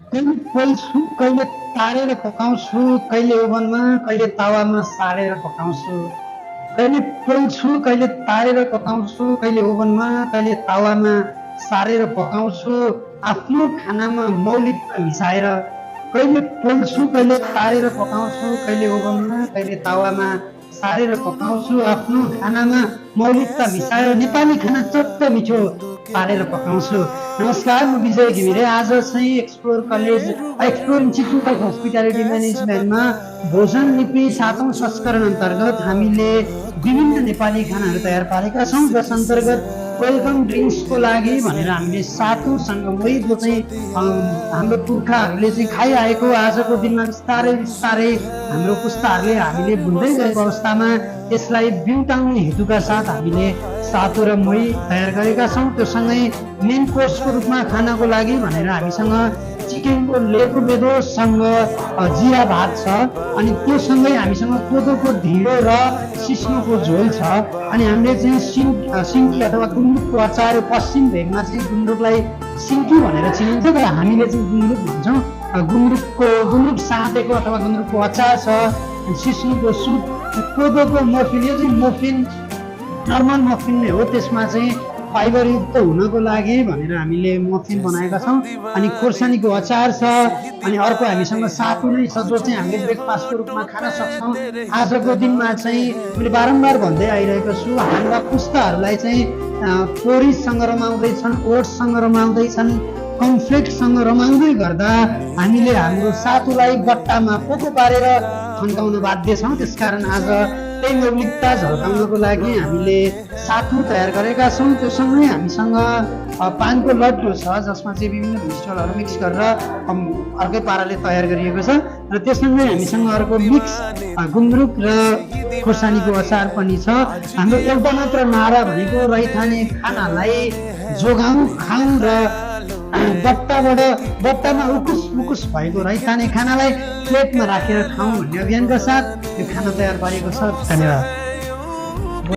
कहिले पोल्छु, कहिले तारेर पकाउँछु, कहिले ओभनमा, कहिले तावामा सारेर पकाउँछु। कहिले पोल्छु, कहिले तारेर पकाउँछु, कहिले ओभनमा, कहिले तावामा सारेर पकाउँछु। आफ्नो खानामा मौलिकता मिसाएर कहिले पोल्छु, कहिले तारेर पकाउँछु, कहिले ओभनमा, कहिले तावामा सारेर पकाउँछु। आफ्नो खानामा मौलिकता मिसाएर नेपाली खाना चट्ट मिठो पारेर पकाउँछु। नमस्कार, म विजय घिमिरे। आज चाहिँ एक्सप्लोर इन्स्टिट्युट अफ हस्पिटालिटी म्यानेजमेन्टमा भोजन लिपि 7औं संस्करण अन्तर्गत हामीले विभिन्न नेपाली खानाहरू तयार पारेका छौँ, जस अन्तर्गत वेलकम ड्रिङ्क्सको लागि भनेर हामीले सातुसँग जो चाहिँ हाम्रो पुर्खाहरूले चाहिँ खाइआएको आजको दिनमा बिस्तारै बिस्तारै हाम्रो पुस्ताहरूले हामीले भुल्दै गएको अवस्थामा यसलाई बिउटाउने हेतुका साथ हामीले सातु र मोही तयार गरेका छौँ। त्यो सँगै मेन कोर्सको रूपमा खानको लागि भनेर हामीसँग चिकनको लेको बेदोसँग जिरा भात छ, अनि त्यो सँगै हामीसँग कोदोको ढिँडो र सिस्नोको झोल छ। अनि हामीले चाहिँ सिन्की अथवा गुन्द्रुकको अचार, पश्चिम भेगमा चाहिँ गुन्द्रुकलाई सिन्की भनेर चिनिन्छ, तर हामीले चाहिँ गुन्द्रुक भन्छौँ। गुन्द्रुक साँतेको अथवा गुन्द्रुकको अचार छ, सिस्नुको सुप, कोदोको मफिन। यो चाहिँ मफिन नर्मल मफिन नै हो, त्यसमा चाहिँ फाइबरयुक्त हुनको लागि भनेर हामीले मफिन बनाएका छौँ। अनि खोर्सानीको अचार छ, अनि अर्को हामीसँग सातु नै छ, जो चाहिँ हामीले ब्रेकफास्टको रूपमा खान सक्छौँ। आजको दिनमा चाहिँ मैले बारम्बार भन्दै आइरहेको छु, हाम्रा पुस्ताहरूलाई चाहिँ पोरिजसँग रमाउँदैछन्, ओट्ससँग रमाउँदैछन्, कम्फ्लेक्ससँग रमाउँदै गर्दा हामीले हाम्रो सातुलाई बट्टामा पोको पारेर थन्काउन बाध्य छौँ। त्यसकारण आज त्यही मौलिकता झल्काउनको लागि हामीले सातु तयार गरेका छौँ। त्यो सँगै हामीसँग पानको लड्डु छ, जसमा चाहिँ विभिन्न भेजिटेबलहरू मिक्स गरेर अर्कै पाराले तयार गरिएको छ। र त्यससँगै हामीसँग अर्को मिक्स गुन्द्रुक र खोर्सानीको अचार पनि छ। हाम्रो एउटा मात्र नारा भनेको रैथाने खानालाई जोगाउँ, खाउँ र बट्टामा उकुस मुकुस भएको रैथाने खानालाई प्लेटमा राखेर खाउँ भन्ने अभियानका साथ यो खाना तयार पारेको छ। धन्यवाद।